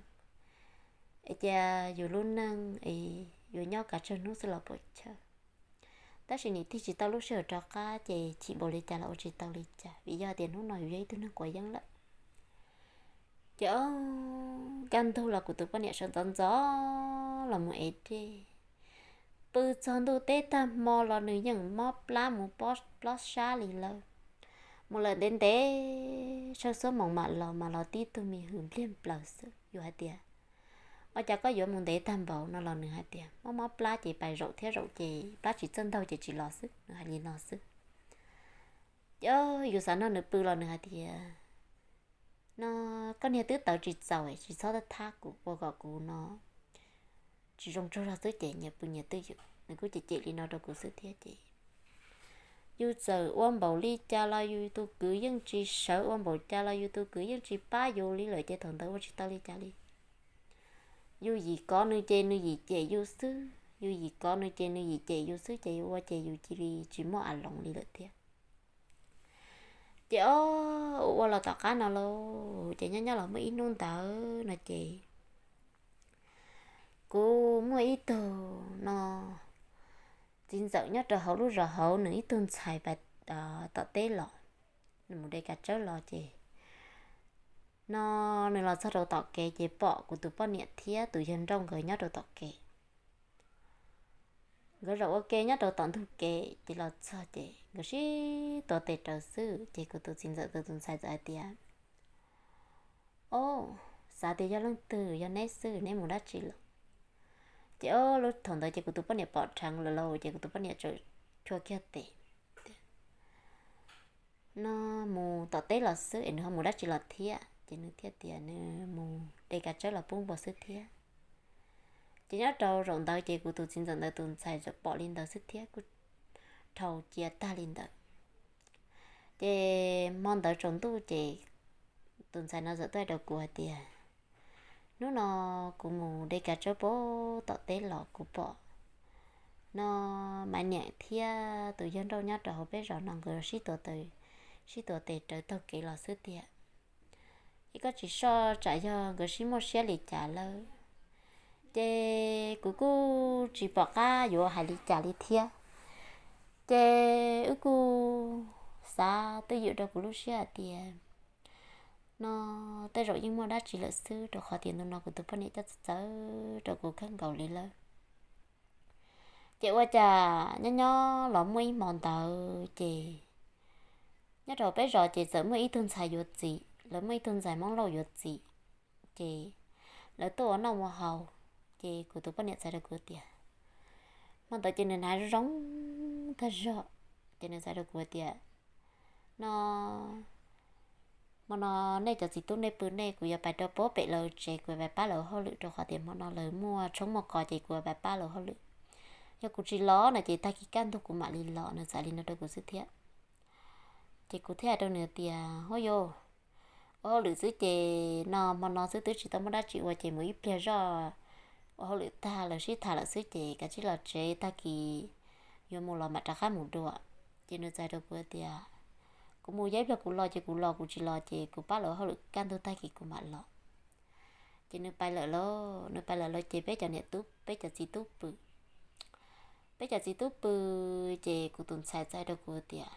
es cia yus lub neej es yuav nyob kav tsawg hnub xwb los puas chawj. Tab sis nim tig tsis tau lub sij hawm rov qab ces chim npaum li cas los ua tsis tau li cas, vim yog tias hnub no yus yog ib tug neeg quav yeeb lawm. Ces o, kaj ntug los kuv tus poj niam sawv ntxov ntxov los mus ev dej, pw txog ntuj teb tag hmo los nws yeej mob plab mus plob sab li lawm. Mus lawm ntev ntev, sawv xuab moos mam los, mam los tib tug me hws npliag plaws xwb. Yus hais tias, ua cas koj yuav mus ntev tag npaum no los nws hais tias mob mob plab ces pais zaum thiab zaum ces plab tsis txawj ntaug ces tsis los xwb, nws hais li no xwb. Ces yus xav nrog nws pw los nws hais tias, no, koj niag twb tawv tsis txaus, tsis txhob thab kuv, ua kom kuv no tsis zoo tsaug zog xwb ces nyias pw nyias twj ywm. Nws kuj cem cem li no rau kuv xwb thiab ces yus txawm ua npaum li cas los yus tus kwv yeej tsis sawv, ua npaum cas los yus tus kwv yeej tsis pab yus li lawm ces thaum ntawd ua tsis tau li cas li. Yus yim kov nws ces nws yim cem yus xwb, yus yim kov nws ces nws yim cem yus xwb ces yus ua ces yus cia li tsis muaj a loos li lawm thiab. Ces o, ua ua los tom qab no lauj, ces nyob nyob los muaj ib hnub ntawd no ces kuv muaj ib tug no txiv ntxawm nyob rau hauv lub zos hauv, nws ib tug ntxhais pais tom teb los, nws mus de kav tsawb los ces no nws los txog rau tom kev ces pom kuv tus poj niam thiab tus yawg nrauj nkawd nyob rau tom kev. Nkawd zaum ua ke nyob rau tom ntug kev ces los txog ces nkawd sib tuav tes rawv xwb ces kuv tus txiv ntxawm tus ntxhais txawm hais tias, Ob, xav tias yog leej twg, yog neb xwb, neb mus dab tsi lawm? Ces ob lub thaum ntawd ces kuv tus poj niam pom dheev lawm lauj ces kuv tus poj niam txawm chua kiag tes no mus tom teb los xwb es nws ho mus dab tsi los thiab ces nws thiaj tias nws mus de kav tsawb los pub npua xwb thiab. Ces nyob rau zaum ntawd ces kuv tus txiv ntxawm ntawd tus ntxhais txawm pom li ntawd xwb thiab kuj dhau cia tag li ntawd. Ces hmo ntawd tsaus ntuj ces tus ntxhais no txawm tuaj hais rau kuv hais tias, Hnub no kuv mus de kav tsawb pem tom teb los kuv pom no Maiv niam thiab tus yawg nrauj nyob rau hauv peb zos no nkawd sib tuav tes rawv taug kev los xwb tiag. Es koj tsis soj tsam yog nkawd sib muaj siab li cas lawm. Ces kuv kuj tsis pom qab yuav hais li cas li thiab. Ces wb kuj xav twj ywm rau kuv lub siab hais tias no tej zaum yeej muaj dab tsi lawm xwb rau qhov tias ntu no kuv tus poj niam coj txawv txawv rau kuv kawg nkaus li lawm. Ces ua cas nyob nyob los muaj ib hmo ntawd ces nyob rau peb zos ces txawm muaj ib tug ntxhais yuav txiv, lawv muaj ib tug ntxhais Hmoob Lauj yuav txiv. Ces lawv tuaj ua noj ua haus, ces kuv tus poj niam txais rau kuv tias, hmo ntawd ces nws hnav zoo tag zog, ces nws txais rau kuv tias, no hmo no nej cov txiv tub nej pw nej, kuv yuav pais rau pem lawv tsev, kuv yuav pais pab lawv hauj lwm rau qhov tias hmo no lawv muaj tshoob muaj kos ces kuv yuav pais pab lawv hauj lwm. Yog kuv tsis los no ces tag kis kaj ntug kuv mam li los, nws txais li no rau kuv xwb thiab. Ces kuv thiaj hais rau nws tias, Huab yau, ua hauj lwm xwb ces no hmo no xwb twb tsis tau muaj dab tsi ua ces mus ib pliag zoj, ua hauj lwm tag lawv sib tham lawm xwb ces kav tsij los tsev, tag kis yuav mus los mam rov qab mus dua. Ces nws txais rau kuv tias, Kuv mus ib pliag kuv los ces kuv los, kuv tsis los ces kuv pab lawv hauj lwm kaj ntug tag kis kuv mam los. Ces nws pais lawm lauj, nws pais lawm lauj ces peb cov niam tub peb cov txiv tub pw. Peb cov txiv tub pw, ces kuv tus ntxhais txais rau kuv tias,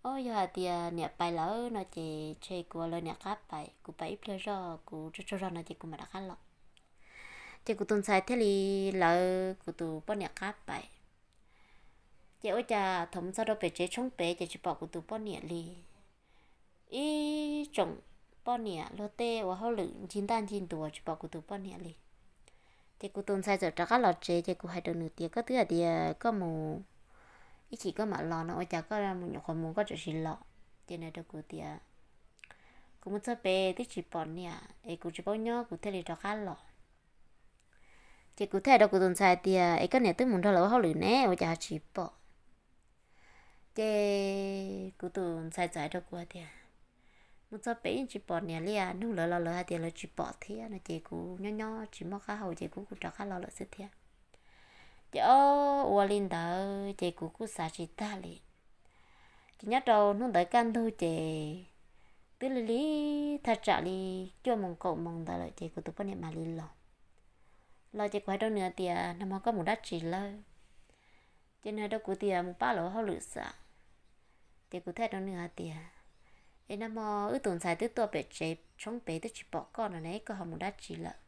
Ob, yog hais tias niam pais lawm no ces ntshe kuv ua lawv niam qab pais, kuv pais ib pliag zoj kuv tsaug tsaug zog no ces kuv mam rov qab los. Ces kuv tus ntxhais thiaj li lawv kuv tus poj niam qab pais. Ces ua cas thaum mus txog rau pem tsev tshoob pem ces tsis pom kuv tus poj niam li. Ib tsoom poj niam luag tej ua hauj lwm ncig ntaj ncig ntuas tsis pom kuv tus poj niam li. Ces kuv tus ntxhais txawm rov qab los tsev ces kuv hais rau nws tias, Koj twb hais tias koj mus ib chim koj mam los no ua cas koj mus nyuam qhuav mus koj tseem tsis los? Ces nws hais rau kuv tias, Kuv mus txog pem twb tsis pom niam es kuv tsis paub nyob kuv thiaj li rov qab los. Ces kuv thiaj hais rau kuv tus ntxhais tias, Es koj niam twb mus nrog lawv ua hauj lwm ne ua cas ho tsis pom? Ces kuv tus ntxhais txawm hais rau kuv hais tias, Mus txog pem yeej tsis pom niam li as, nug lawv los lawv hais tias lawv tsis pom thiab no ces kuv nyob nyob tsis muaj qab hau ces kuv kuj rov qab los lawm xwb thiab. Ces ob ua li ntawd ces kuv kuj xav tsis tag li. Ces nyob rau hnub ntawd kaj ntug ces twb lig lig thaj tsam li cuaj moos kaum moos ntawd lawm ces kuv tus poj niam mam li los. Los ces kuv hais rau nws tias, Nag hmo koj mus dab tsi lawm? Ces nws hais rau kuv tias, Mus pab lawv hauj lwm xwb. Ces kuv thiaj hais rau nws hais tias, Es nag hmo wb tus ntxhais twb tuaj pem tsev tshoob pem twb tsis pom koj no ne, koj ho mus dab tsi lawm?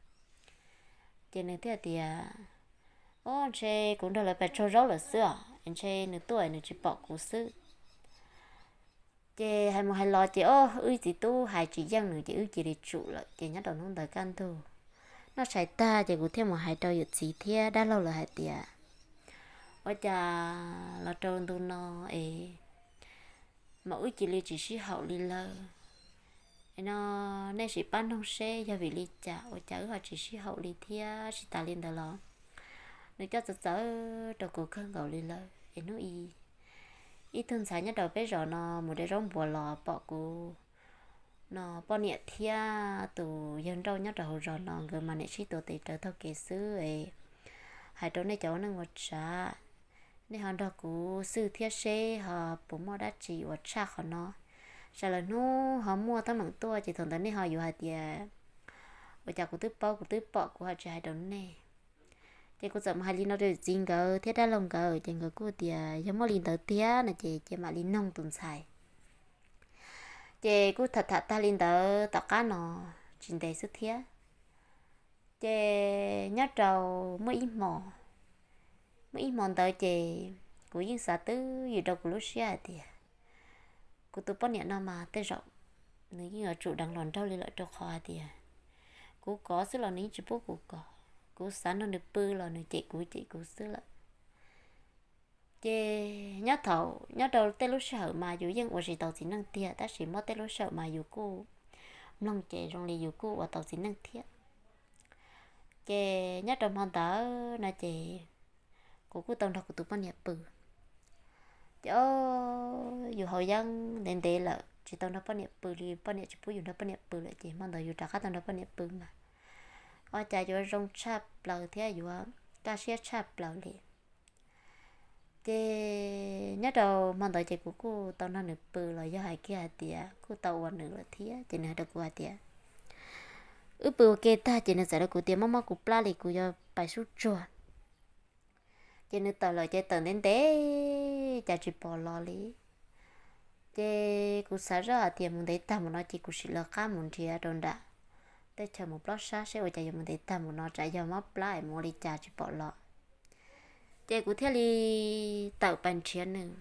Ces nws thiaj tias, Ob, ntshe kuv nrog lawv pais tsau zaub lawm xwb os, ntshe nws tuaj nws tsis pom kuv xwb. Ces hais mus hais los ces ob wb txiv tub hais tsis yeej nws ces wb cia li tsum lawm. Ces nyob rau hnub ntawd kaj ntug noj tshais tag ces kuv thiaj mus hais rau yawm txiv thiab dab laug lawv hais tias, Ua cas los rau ntu no es mas wb cia li tsis sib haum li lawm? Es no nej sim pab noog seb yog vim li cas ua cas wb ho tsis sib haum li thiab. Tsis tas li ntawd los nws coj txawv txawv rau kuv kawg nkaus li lawm. Es hnub ib, ib tug ntxhais nyob rau peb zos no mus de zaub npuas los pom kuv no poj niam thiab tus yawg nrauj nyob rau hauv zos no nkawd mas niam sib tuav tes rawv taug kev xwb es hais rau nej cov ua neej ua tsav, nej ho nrog kuv xwb thiab seb ho puas muaj dab tsi uas tshaj qhov no. Sawv daws hnub ho muaj teeb meem tuaj ces thaum ntawd nej ho yuav hais tias, Ua cas kuv twb paub kuv twb pom, kuv ho tsis hais rau nej. Ces kuv txawm mus hais li no rau txiv nkawd thiab dab laug nkawd ces nkawd kuj tias yog muaj li ntawd tiag no ces cia mam li noog tus ntxhais. Ces kuj tham tham tag li ntawd tom qab no tsis ntev xwb thiab, ces nyob rau muaj ib hmo, muaj ib hmo ntawd ces kuv yeej xav twj ywm rau kuv lub siab hais tias kuv tus poj niam no mas tej zaum nws yeej yuav tsum deev hluas nraug li lawm, rau qhov hais tias kuv kov xwb los nws yeej tsis pub kuv kov, kuv xav nrog nws pw los nws cem kuv cem kuv xwb lawm. Ces nyob thaum nyob rau tej lub sij hawm mas yus yeej ua tsis tau txiv neej tiag, tab sis muaj tej lub sij hawm mas yus kuj mloog ces zoo li yus kuj ua tau txiv neej thiab. Ces nyob rau hmo ntawd no ces kuv kuj tau nrog kuv tus poj niam pw. Ces o, yus haus yeeb ntev ntev lawm tsis tau nrog poj niam pw li, poj niam tsis pub yus nrog poj niam pw lawm, ces hmo ntawd yus rov qab tau nrog poj niam pw mas ua cas yuav zoo tshaj plaws thiab yuav kaj siab tshaj plaws li. Ces nyob rau hmo ntawd ces kuv kuj tau nrog nws pw los yog hais kiag hais tias kuj tau ua nws lawm thiab, ces nws hais rau kuv hais tias, wb pw ua ke tag ces nws txawm rau kuv tias mob mob kuv plab li, kuv yuav pais sub tsuag. Ces nws tawm lawm ces tawm ntev ntev cas tsis pom los li. Ces kuv xav zoj hais tias mus ntev tag mus no ces kuv sim lawv qab mus nrhiav rau nram tej chaw mus plob sab seb ua cas yuav mus ntev tag mus no, tsam yog mob plab es mus ua li cas tsis pom los. Ces kuv thiaj li tawm pais nrhiav nws.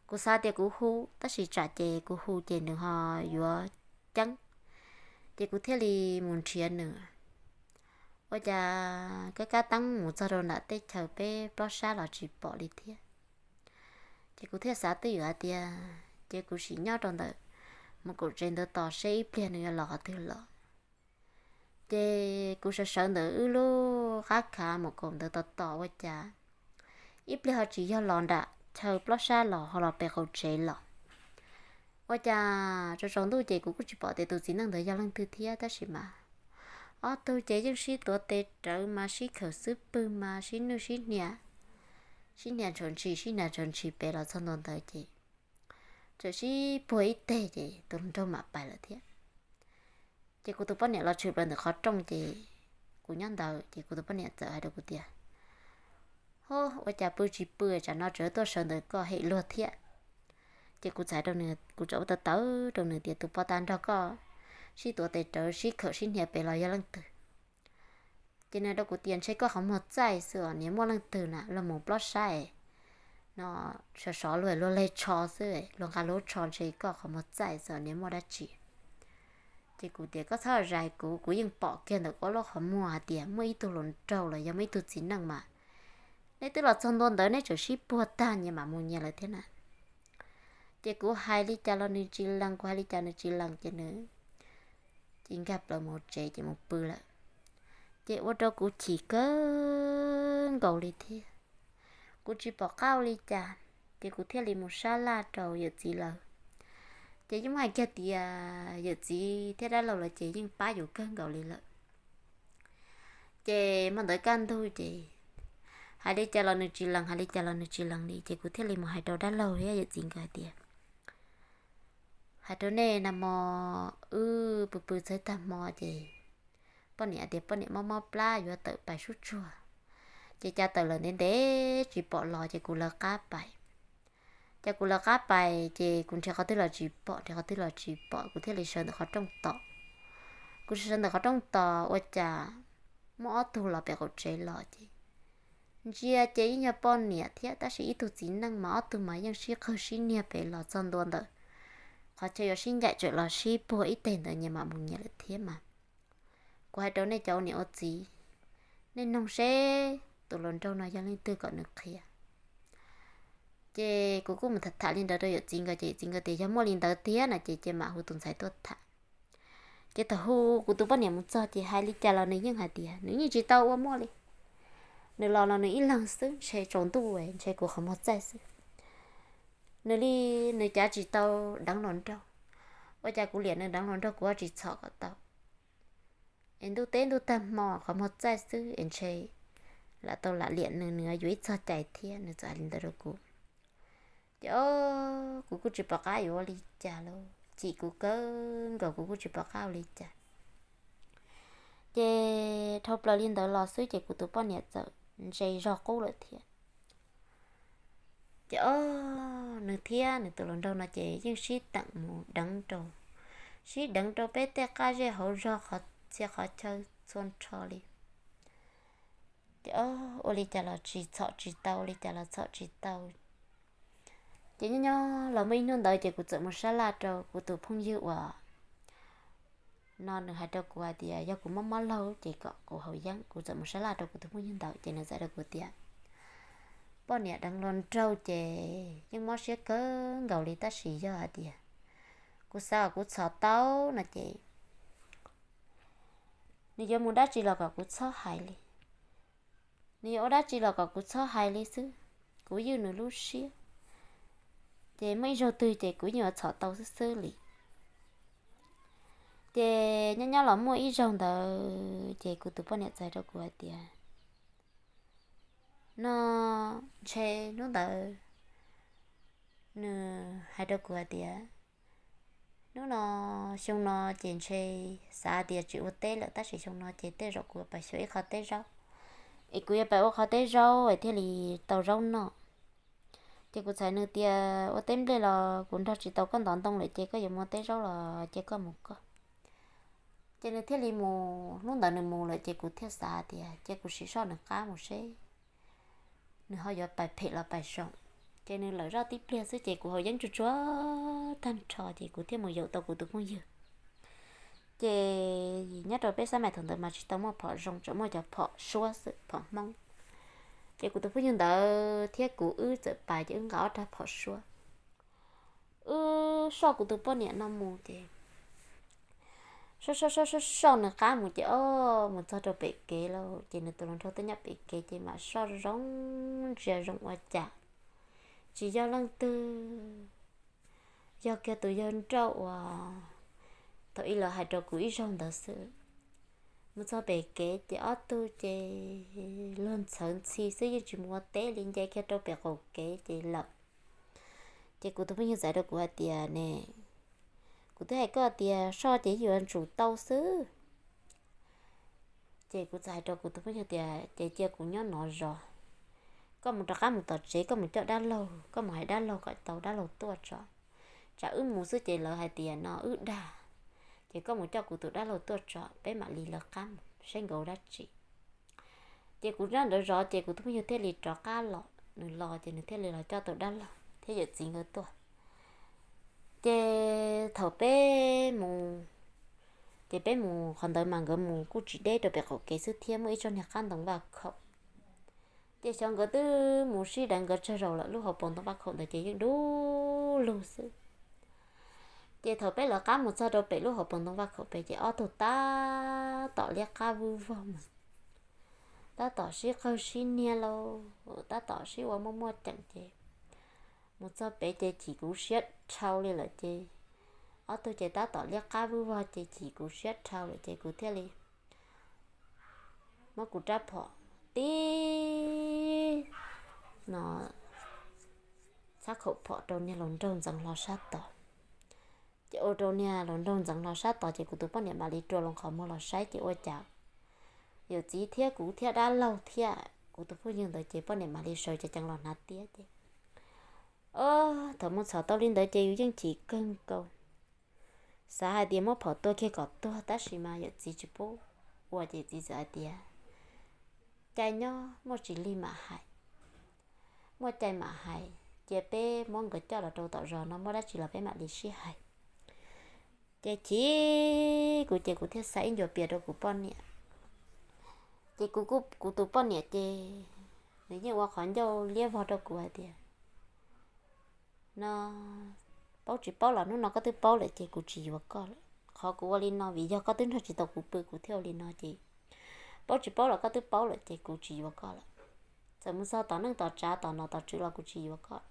Kuv xav tias kuv hu, tab sis tsam ces kuv hu ces nws ho yuav ceeb. Ces kuv thiaj li mus nrhiav nws. Ua cas kab kab teeb mus txog rau nram tej chaw peb plob sab los tsis pom li thiab. Ces kuv thiaj xav twj ywm hais tias ces kuv sim nyob rau ntawm mus kaum tsev ntawd tos seb ib pliag nws yuav los qhov twg los. Ces kuv sawv sawv ntawm wb lub qab khav mus kaum ntawd tos tos ua cas ib pliag ho tsis yog los nram chaw plob sab los ho los pem qaum tsev los. Ua cas tsaus tsaus ntuj ces kuv kuj tsis pom tias tus txiv neej ntawd yog leej twg thiab, tab sis mas ob tug ces yeej sib tuav tes rawv mas sib khawm xub pwg mas sib nwj sib hnia, sib hnia ntshis sib hnia ntshis pem los txog ntua ntawd ces txawm sib puag ib teg ces tus hluas nraug mam pais lawm thiab. Ces kuv tus poj niam los tshwm plaws ntawm qhov rooj ces kuv nyob ntawd ces kuv tus poj niam txawm hais rau kuv tias, hov, ua cas pw tsis pw tsam no tseem tuaj sawv ntawm koj hem luag thiab. Ces kuv txawm hais rau nws, kuv txawm ua tawv tawv rau nws tias tus poj tag nrog koj sib tuav tes rawv sib khawm sib hnia pem los yog leej twg. Ces nws rau kuv tias ntshe koj qhov muag txaij xwb os, niag muaj leej twg na los mus plob sab no sov sov luag luag leg tsho xwb, luag nqa luag tsho, ntshe koj qhov muag txaij xwb os, niag muaj dab tsi. Ces kuv tias koj txhob zais kuv, kuv yeej pom kiag ntawm koj lub qhov muag hais tias muaj ib tug hluas nraug los yog muaj ib tug txiv neej mas neb twb los txog ntua ntawd neb tseem sib puag tag nyias mam mus nyias lawm thiab na. Ces kuv hais li cas los nws tsis lees, kuv hais li cas nws tsis lees ces nws ces nkag plaws mus tsev ces mus pw lawm. Ces ua rau kuv chim kawg nkaus li thiab. Kuv tsis pom qab ua li cas, ces kuv thiaj li mus sab laj rau yawm txiv lawv. Ces yeej muaj hais kiag tias yawm txiv thiab dab laug lawv ces yeej pab yus kawg nkaus li lawm. Ces hmo ntawd kaj ntug ces hais li cas los nws tsis lees, hais li cas los nws tsis lees li, ces kuv thiaj li mus hais rau dab laug thiab yawm txiv nkawd hais tias, hais rau nej na, hmo wb pw pw txog tag hmo ces poj niam tias poj niam mob mob plab yuav tawm pais sub tsuag, ces cas tawm lawm ntev ntev tsis pom los ces kuv lawv qab pais. Ces kuv lawv qab pais ces kuv nrhiav qhov twg los tsis pom, nrhiav qhov twg los tsis pom, kuv thiaj li sawv ntawm qhov rooj tos. Kuv sawv sawv ntawm qhov rooj tos ua cas muaj ob tug los pem qaum tsev los ces ntsia ces yeej yog poj niam thiab, tab sis ib tug txiv neej mas ob tug mas yeej sib qawg sib niag pem los txog ntua ntawm qhov chaw yuav sib ncaim tsawm los sib puag ib teg ntawd nyias mam mus nyias lawm thiab mas. Kuv hais rau nej cov ua niam ua txiv, nej noog seb tus hluas nraug no yog leej twg kom nws qhia. Ces kuv kuj mus tham tham li ntawd rau yawm txiv nkawd ces yawm txiv nkawd tias yog muaj li ntawd tiag no ces cia mam hu tus ntxhais tuaj tham. Ces thaum hu kuv tus poj niam mus txog ces hais li cas los nws yeej hais tias nws yeej tsis tau ua muaj li. Nws los los nws ib leeg xwb, ntshe tsaus ntuj ntshe kuv qhov muag txaij xwb. Nws li, nws cav tsis tau deev hluas nraug, ua cas kuv liam nws deev hluas nraug kuv ho tsis txhom kom tau. Es ntuj teb ntuj tag hmo qhov muag txaij xwb es ntshe lam tau lam liam nws, nws yuav ib txog cai thiab, nws txawm hais li ntawd rau kuv. Ces o, kuv kuj tsis pom qab yuav ua li cas lauj, chim kuv kawg nkaus kuv kuj tsis pom qab ua li cas. Ces dhau plaws li ntawd los xwb ces kuv tus poj niam txawm ntse zog qub lawm thiab. Ces o, nws thiab nws tus hluas nraug no ces yeej sib teem mus deev rau, sib deev rau peb tej qab zej hauv zog qhov txhia qhov chaw txhua nrho li. Ces o, ua li cas los tsis txhom tsis tau, ua li cas los txhom tsis tau. Ces nyob nyob los muaj ib hnub ntawd ces kuv txawm mus sab laj rau kuv tus phooj ywg uas no nws hais rau kuv hais tias yog kuv mob mob laug ces kom kuv haus yeeb. Kuv txawm mus sab laj rau kuv tus phooj ywg ntawd ces nws txawm hais rau kuv tias poj niam deev hluas nraug ces yeej mob siab kawg nkaus li tab sis yog hais tias kuv xav kom kuv txhom tau no ces nws yuav mus dab tsi los kom kuv txhob hais li. Nws yuav ua dab tsi los kom kuv txhob hais li xwb, kuv ywj nws lub siab. Ces muaj ib zaug twg ces kuv yeej yuav txhom tau xwb xwb li. Ces nyob nyob los muaj ib zaug ntawd ces kuv tus poj niam txawm hais rau kuv hais tias no ntshe hnub ntawd nws hais rau kuv hais tias hnub no, xyoo no ces ntshe xav tias tsis ua teb lawm tab sis xyoo no ces tej zaum kuv yuav pais xyuas ib qho teb zaub, es kuv yuav pais ua qho teb zaub es thiaj li tau zaub noj. Ces kuv txhais nws tias ua teb nplej los kuv nrog tsis tau koj ntov ntoo lawm ces koj yuav mus ua teb zaub los cia koj mus koj. Ces nws thiaj li mus, hnub ntawd nws mus lawm ces kuv thiaj xav tias cia kuv sim soj nws qab mus seb nws ho yuav pais phem los pais zoo. Ces nws lawm zoj tib pliag xwb ces kuv haus yeeb tsuag tsuag tag nrho ces kuv thiaj mus yaum tau kuv tus phooj ywg. Ces nyob rau peb xab mais thaum ntawd mas tsis tau muaj phom zoo, tseem muaj cov phom suab xwb, phom Hmoob. Ces kuv tus phooj ywg ntawd thiab kuv wb txawm pais ces wb nqa ob rab phom suab, wb soj kuv tus poj niam no mus ces soj soj soj soj soj nws qab mus ces o, mus txog rau pem kev lawm ces nws tus hluas nraug twb nyob pem kev ces mam soj zoo ntsia zoo ua cas tsis yog leej twg, yog kiag tus yawg nrauj uas thaum ub lawv hais rau kuv ib zaug ntawd xwb. Mus txog pem kev ces ob tug ces luag ntxhawv ntxhi xwb yeej tsis mus ua teb li, nce kiag rau pem qaum kev ces lawm. Ces kuv tus phooj ywg txawm hais rau kuv hais tias ne, kuv twb hais koj tias soj ces yuav tsum tau xwb. Ces kuv txawm hais rau kuv tus phooj ywg tias ces cia kuv nyob no zov, koj mus rov qab mus tom tsev koj mus coj dab laug, koj mus hais dab laug kom tau dab laug tuaj tso. Tsam wb mus xwb ces lawv hais tias no wb dag, ces koj mus coj kuv tus dab laug tuaj tso peb mam li lawv qab mus saib nkawd ua dab tsi. Ces kuv nyob ntawd zov ces kuv tus phooj ywg thiaj li rov qab los, nws los ces nws thiaj li los coj tus dab laug thiab yawm txiv nkawd tuaj. Ces thaum peb mus, ces peb mus qhov ntawd mas nkawd mus kuj tsis deb rau pem qaum kev xwb thiab muaj ib tsob niag qab ntoo vaj khaum. Ces xyov nkawd twb mus sib deev nkawd tsawg zaus lawm, lub hauv paus ntoo vaj khaum ntawd ces yeej dub lug xwb. Ces thaum peb lawv qab mus txog rau pem lub hauv paus ntoo vaj khaum pem ces ob tug tab tom liab qab vwj vog mus, tab tom sib qawg sib niag lauj, tab tom sib ua muaj muaj ceem ces mus txog pem ces chim kuv siab dhau li lawm ces ob tug ces tab tom liab qab vwj vog ces chim kuv siab dhau lawm ces kuv thiaj li muab kuv rab phom tib no txhab khaum phom rau niag hluas nraug ntxeev hlo sab tod. Ces ua rau niag hluas nraug ntxeev hlo sab tod ces kuv tus poj niam mam li rua loo qhov muag los saib ces ua cas yawm txiv thiab kuv thiab dab laug thiab kuv tus phooj ywg ntawd ces poj niam mam li sawv ceev ceev los hnav tiab ces o, thaum mus txhom tau li ntawd ces yus yeej chim kawg nkaus. Xav hais tias muab phom tua kiag kom tuag tab sis mas yawm txiv tsis pub ua ces txiv txawm hais tias cai nyob muaj tsis lig mam hais, muaj cai mam hais, cia peb muab nkawd coj los rau tom zos no muaj dab tsi los peb mam li sib hais. Ces chim kuv ces kuv thiaj xa ib ncua pias rau kuv poj niam. Ces kuv, kuv tus poj niam ces nws yeej ua qhov ncauj liab vog rau kuv hais tias no paub tsis paub los hnub no koj twb paub lawm ces kuv tsis yuav koj lawm. Qhov kuv ua li no vim yog koj twb nrog tsis tau kuv pw kuv thiaj ua li no ces paub tsis paub los koj twb paub lawm ces kuv tsis yuav koj lawm. Txawm mus txog tom neej tom tsav tom nom tom tswv los kuv tsis yuav koj.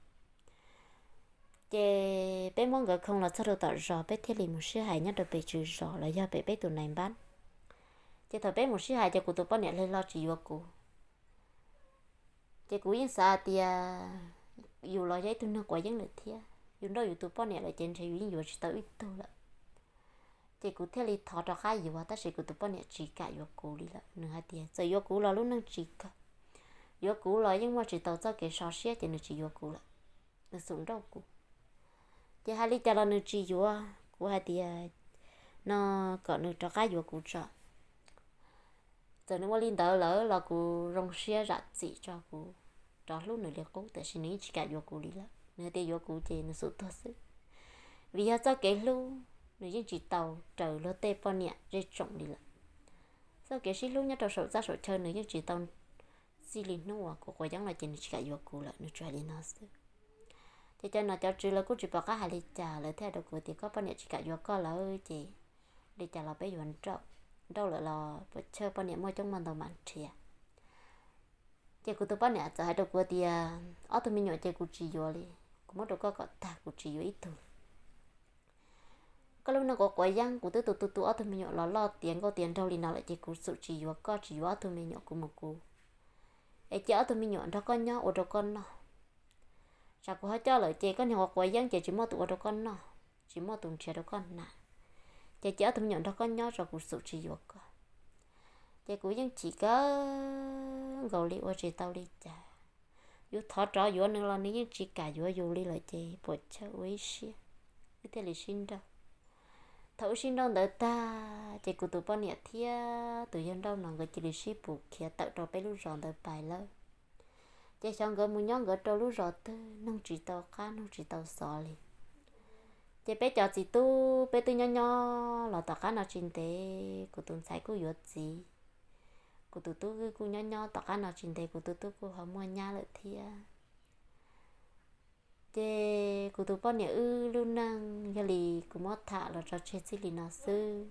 Ces peb muab nkawd khoo los txog rau tom zos peb thiaj li mus sib hais nyob rau pem tswv zos los yog pem peb tus nais npab. Ces thaum peb mus sib hais ces kuv tus poj niam hle hlo tsis yuav kuv. Ces kuv yeej xav hais tias yus los yog ib tug neeg quav yeeb lawm thiab, yus nrauj yus tus poj niam lawm ces ntshe yus yeej yuav tsis tau ib tug lawm. Ces kuv thiaj li thov rov qab yuav tab sis kuv tus poj niam tsis kam yuav kuv li lawm, nws hais tias txawm yuav kuv los lub neej tsis kawg, yuav kuv los yeej muaj tsis tau txoj kev so siab ces nws tsis yuav kuv lawm. nws xum nrauj kuv. Ces hais li cas los nws tsis yuav, kuv hais tias no kom nws rov qab yuav kuv tso. Txawm nws ua li ntawd lawm los kuv zoo siab zam txim tso, kuv rov hlub nws li qub, tiam sis nws yeej tsis kam yuav kuv li lawm. Nws hais tias yuav kuv ces nws xum tuag xwb. Vim yog txoj kev hlub nws yeej tsis tau raws luag tej poj niam zej tsoom li lawm. Txoj kev sib hlub nyob rau saum txaj saum chaw nws yeej tsis tau, txij li hnub uas kuv quav yeeb los ces nws tsis kam yuav kuv lawm, nws tsuas hais li no xwb. Ces cov nom cov tswv lawv kuj tsis pom qab hais li cas, lawv thiaj hais rau kuv tias koj poj niam tsis kam yuav koj lawm ces li cas los peb yuav nrauj, nrauj lawm los puas chawj poj niam muaj coob muaj ntau mam nrhiav. Ces kuv tus poj niam txawm hais rau kuv tias ob tug me nyuam ces kuv tsis yuav li, kuv muab rau koj kom tag, kuv tsis yuav ib tug. Koj lub neej quav quav yeeb, kuv twb tu tu tu ob tug me nyuam los loj tiav nkauj tiav nraug li no lawm ces kuv xum tsis yuav koj, tsis yuav ob tug me nyuam, kuv mus kuv es cia ob tug me nyuam nrog koj nyob ua rau koj noj. Tsam kuv ho coj lawm ces koj niag quav quav yeeb ces tsis muaj tus ua rau koj noj, tsis muaj tus nrhiav rau koj hnav, ces cia ob tug me nyuam nrog koj nyob tso, kuv xum tsis yuav koj. Ces kuv yeej chim kawg nkaus li, ua tsis tau li cas. Yus thov rov yuav nws los nws yeej tsis kam yuav yus li lawm ces puas chawj, ua ib siab wb thiaj li sib nrauj. Thaum wb sib nrauj ntawd tag ces kuv tus poj niam thiab tus yawg nrauj no nkawd cia li sib pus khiav tawm rau peb lub zos ntawd pais lawm. Ces xyov nkawd mus nyob nkawd rau lub zos twg, nug tsis tau qab nug tsis tau xov li. Ces peb cov txiv tub peb twb nyob nyob los tom qab no tsis ntev kuv tus ntxhais kuj yuav txiv, kuv tus tub kuj nyob nyob tom qab no tsis ntev kuv tus tub kuj ho muaj nyab lawm thiab. Ces kuv tus poj niam wb lub neej yog li kuv muab tham los tso tseg txij li no xwb.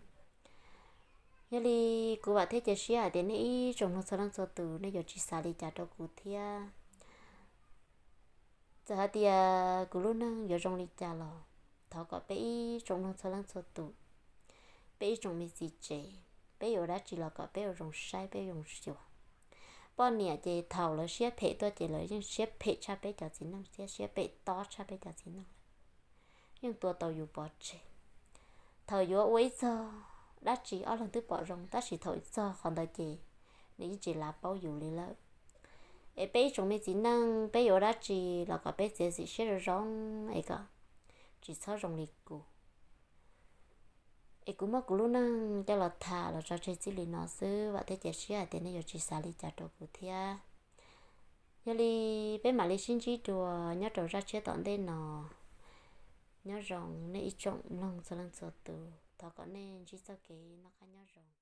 Yog li kuv vam thiab cia siab hais tias nej ib tsoom mloog txhua leej txhua tus nej yuav tsis xav li cas rau kuv thiab. Txawm hais tias kuv lub neej yuav zoo li cas los thov kom peb ib tsoom mloog txhua leej txhua tus, peb ib tsoom me txiv tsev, peb yuav ua dab tsi los kom peb ua zoo saib, peb ua zoo xyuas. Poj niam ces thaum lawv siab phem tuaj ces lawv yeej siab phem tshaj peb cov txiv neej thiab, siab phem tob tshaj peb cov txiv neej lawm, yeej tua tau yus pov tseg. Thaum yuav ua ib txog dab tsi ob leeg twb pom zoo, tab sis thaum txog qhov ntawd ces nws yeej tsis lav paub yus li lawm. Es peb ib tsoom me txiv neej peb yuav ua dab tsi los kom peb txiav txim siab zoo zoo es kom tsis txhob zoo li kuv. Es kuv muab kuv lub neej coj los tham los tso tseg txij li no xwb, vam thiab cia siab hais tias nej yuav tsis xav li cas rau kuv thiab. Yog li peb mam li sib ntsib dua nyob rau zaj tshiab tom ntej no. Nyob zoo nej ib tsoom mloog txhua leej txhua tus, thov kom nej ntsib txoj kev noj qab nyob zoo.